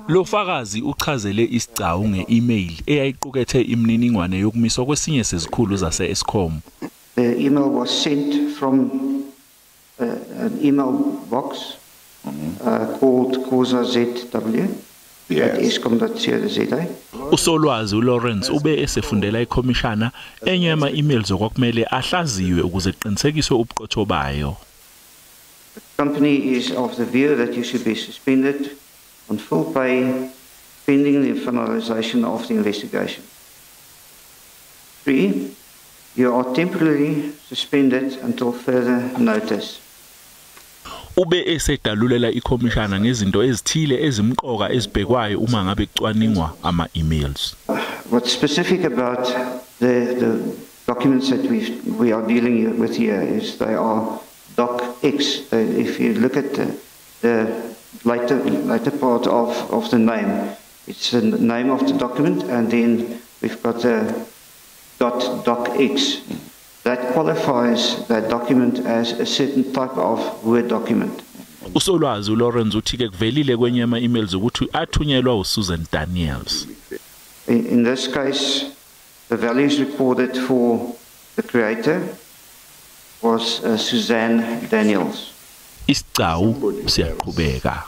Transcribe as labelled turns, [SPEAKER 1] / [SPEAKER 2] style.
[SPEAKER 1] Lo fakazi uchazele isigcawu nge-email eyayiqukethe imininingwane yokumiswa kwesinye sezikhulu zase-Eskom.
[SPEAKER 2] The email was sent from an email box called CausaZW at eskom.co.za.
[SPEAKER 1] Usolwazi uLawrence ube esefundela ikhomishana enye yama-emails okwakumele ahlaziywe ukuze kuqinisekiswe ubuqotho bayo.
[SPEAKER 2] The company is of the view that you should be suspended on full pay pending the finalization of the investigation. 3, you are temporarily suspended until further notice.
[SPEAKER 1] Ube esedalulela ikhomishana ngezinto ezithile ezimqoka ezibhekwayo uma ngabe kucwaningwa ama-emails.
[SPEAKER 2] What's specific about the documents that we are dealing with here is they are docx. If you look at the later part of the name, it's the name of the document, and then we've got a dot docx. That qualifies that document as a certain type of Word document.
[SPEAKER 1] Usolwazi uLawrence uthi ke kuvelile kwenye ama-emails ukuthi athunyelwa uSusan Daniels.
[SPEAKER 2] In this case, the values recorded for the creator was Suzanne Daniels.
[SPEAKER 1] Isigcawu siyaqhubeka.